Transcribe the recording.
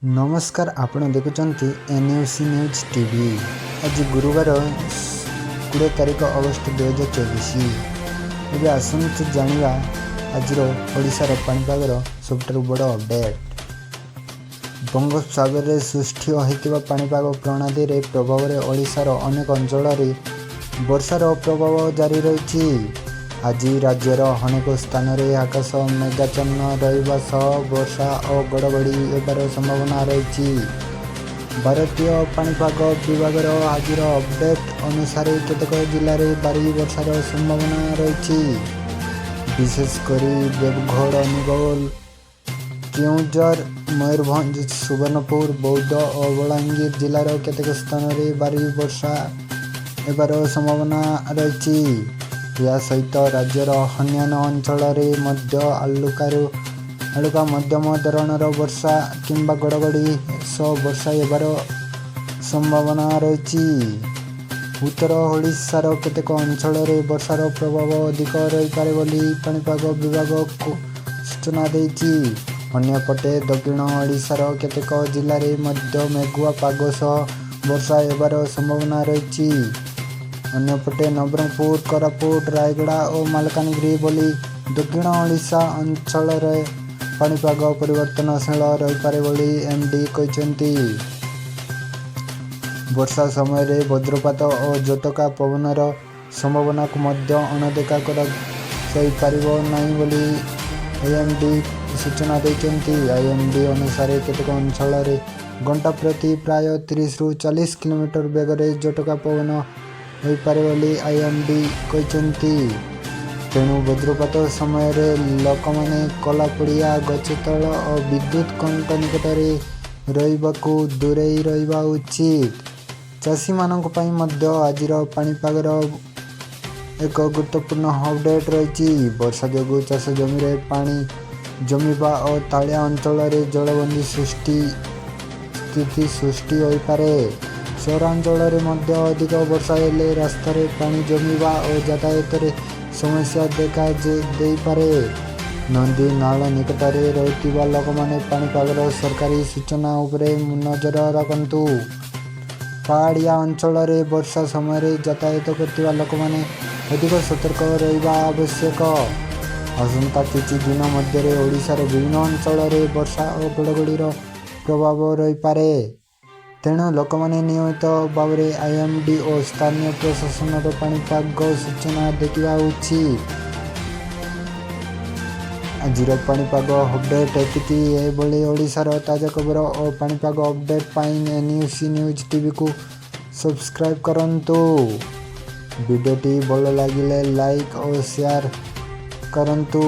ନମସ୍କାର, ଆପଣ ଦେଖୁଛନ୍ତି ଏନ୍ୟୁସି ନ୍ୟୁଜ୍ ଟିଭି। ଆଜି ଗୁରୁବାର, 20 ତାରିଖ ଅଗଷ୍ଟ 2024। ଏବେ ଆସନ୍ତୁ ଜାଣିବା ଆଜିର ଓଡ଼ିଶାର ପାଣିପାଗର ସବୁଠାରୁ ବଡ଼ ଅପଡ଼େଟ୍। ବଙ୍ଗୋପସାଗରରେ ସୃଷ୍ଟି ହୋଇଥିବା ପାଣିପାଗ ପ୍ରଣାଳୀର ପ୍ରଭାବରେ ଓଡ଼ିଶାର ଅନେକ ଅଞ୍ଚଳରେ ବର୍ଷାର ପ୍ରଭାବ ଜାରି ରହିଛି। ଆଜି ରାଜ୍ୟର ଅନେକ ସ୍ଥାନରେ ଆକାଶ ମେଘାଚ୍ଛନ୍ନ ରହିବା ସହ ବର୍ଷା ଓ ଘଡ଼ଘଡ଼ି ହେବାର ସମ୍ଭାବନା ରହିଛି। ଭାରତୀୟ ପାଣିପାଗ ବିଭାଗର ଆଜିର ଅପଡ଼େଟ୍ ଅନୁସାରେ କେତେକ ଜିଲ୍ଲାରେ ଭାରୀ ବର୍ଷାର ସମ୍ଭାବନା ରହିଛି। ବିଶେଷ କରି ଦେବଗଡ଼, ଅନୁଗୋଳ, କେଉଁଝର, ମୟୂରଭଞ୍ଜ, ସୁବର୍ଣ୍ଣପୁର, ବୌଦ୍ଧ ଓ ବଲାଙ୍ଗୀର ଜିଲ୍ଲାର କେତେକ ସ୍ଥାନରେ ଭାରୀ ବର୍ଷା ହେବାର ସମ୍ଭାବନା ରହିଛି। ଏହା ସହିତ ରାଜ୍ୟର ଅନ୍ୟାନ୍ୟ ଅଞ୍ଚଳରେ ମଧ୍ୟ ହାଲୁକା ମଧ୍ୟମ ଧରଣର ବର୍ଷା କିମ୍ବା ଘଡ଼ଘଡ଼ି ସହ ବର୍ଷା ହେବାର ସମ୍ଭାବନା ରହିଛି। ଉତ୍ତର ଓଡ଼ିଶାର କେତେକ ଅଞ୍ଚଳରେ ବର୍ଷାର ପ୍ରଭାବ ଅଧିକ ରହିପାରେ ବୋଲି ପାଣିପାଗ ବିଭାଗ ସୂଚନା ଦେଇଛି। ଅନ୍ୟପଟେ ଦକ୍ଷିଣ ଓଡ଼ିଶାର କେତେକ ଜିଲ୍ଲାରେ ମଧ୍ୟ ମେଘୁଆ ପାଗ ସହ ବର୍ଷା ହେବାର ସମ୍ଭାବନା ରହିଛି। ଅନ୍ୟପଟେ ନବରଙ୍ଗପୁର, କୋରାପୁଟ, ରାୟଗଡ଼ା ଓ ମାଲକାନଗିରି ଭଳି ଦକ୍ଷିଣ ଓଡ଼ିଶା ଅଞ୍ଚଳରେ ପାଣିପାଗ ପରିବର୍ତ୍ତନଶୀଳ ରହିପାରେ ବୋଲି ଆଇଏମଡି କହିଛନ୍ତି। ବର୍ଷା ସମୟରେ ବଜ୍ରପାତ ଓ ଝଟକା ପବନର ସମ୍ଭାବନାକୁ ମଧ୍ୟ ଅଣଦେଖା କରାଯାଇପାରିବ ନାହିଁ ବୋଲି ଆଇଏମଡି ସୂଚନା ଦେଇଛନ୍ତି। ଆଇଏମଡି ଅନୁସାରେ କେତେକ ଅଞ୍ଚଳରେ ଘଣ୍ଟା ପ୍ରତି ପ୍ରାୟ 30ରୁ 40 କିଲୋମିଟର ବେଗରେ ଝଟକା ପବନ ହୋଇପାରେ ବୋଲି ଆଇଏମଡି କହିଛନ୍ତି। ତେଣୁ ବଜ୍ରପାତ ସମୟରେ ଲୋକମାନେ ଖୋଲା ପଡ଼ିଆ, ଗଛ ତଳ ଓ ବିଦ୍ୟୁତ ଖୁଣ୍ଟ ନିକଟରେ ରହିବାକୁ ଦୂରେଇ ରହିବା ଉଚିତ। ଚାଷୀମାନଙ୍କ ପାଇଁ ମଧ୍ୟ ଆଜିର ପାଣିପାଗର ଏକ ଗୁରୁତ୍ୱପୂର୍ଣ୍ଣ ଅପଡ଼େଟ୍ ରହିଛି। ବର୍ଷା ଯୋଗୁଁ ଚାଷ ଜମିରେ ପାଣି ଜମିବା ଓ ତଳିଆ ଅଞ୍ଚଳରେ ଜଳବନ୍ଦୀ ସ୍ଥିତି ସୃଷ୍ଟି ହୋଇପାରେ। ସହରାଞ୍ଚଳରେ ମଧ୍ୟ ଅଧିକ ବର୍ଷା ହେଲେ ରାସ୍ତାରେ ପାଣି ଜମିବା ଓ ଯାତାୟାତରେ ସମସ୍ୟା ଦେଖା ଦେଇପାରେ। ନଦୀ, ନାଳ ନିକଟରେ ରହୁଥିବା ଲୋକମାନେ ପାଣିପାଗର ସରକାରୀ ସୂଚନା ଉପରେ ନଜର ରଖନ୍ତୁ। ପାହାଡ଼ିଆ ଅଞ୍ଚଳରେ ବର୍ଷା ସମୟରେ ଯାତାୟାତ କରୁଥିବା ଲୋକମାନେ ଅଧିକ ସତର୍କ ରହିବା ଆବଶ୍ୟକ। ଆସନ୍ତା କିଛି ଦିନ ମଧ୍ୟରେ ଓଡ଼ିଶାର ବିଭିନ୍ନ ଅଞ୍ଚଳରେ ବର୍ଷା ଓ ଘଡ଼ଘଡ଼ିର ପ୍ରଭାବ ରହିପାରେ। ତେଣୁ ଲୋକମାନେ ନିୟମିତ ଭାବରେ ଆଇଏମଡି ଓ ସ୍ଥାନୀୟ ପ୍ରଶାସନର ପାଣିପାଗ ସୂଚନା ଦେଖିବା ଉଚିତ। ଆଜିର ପାଣିପାଗ ଅପଡ଼େଟ୍ ଏତିକି। ଏଭଳି ଓଡ଼ିଶାର ତାଜା ଖବର ଓ ପାଣିପାଗ ଅପଡ଼େଟ୍ ପାଇଁ ଏନ୍ୟୁସି ନ୍ୟୁଜ୍ ଟିଭିକୁ ସବସ୍କ୍ରାଇବ୍ କରନ୍ତୁ। ଭିଡ଼ିଓଟି ଭଲ ଲାଗିଲେ ଲାଇକ୍ ଓ ସେୟାର କରନ୍ତୁ।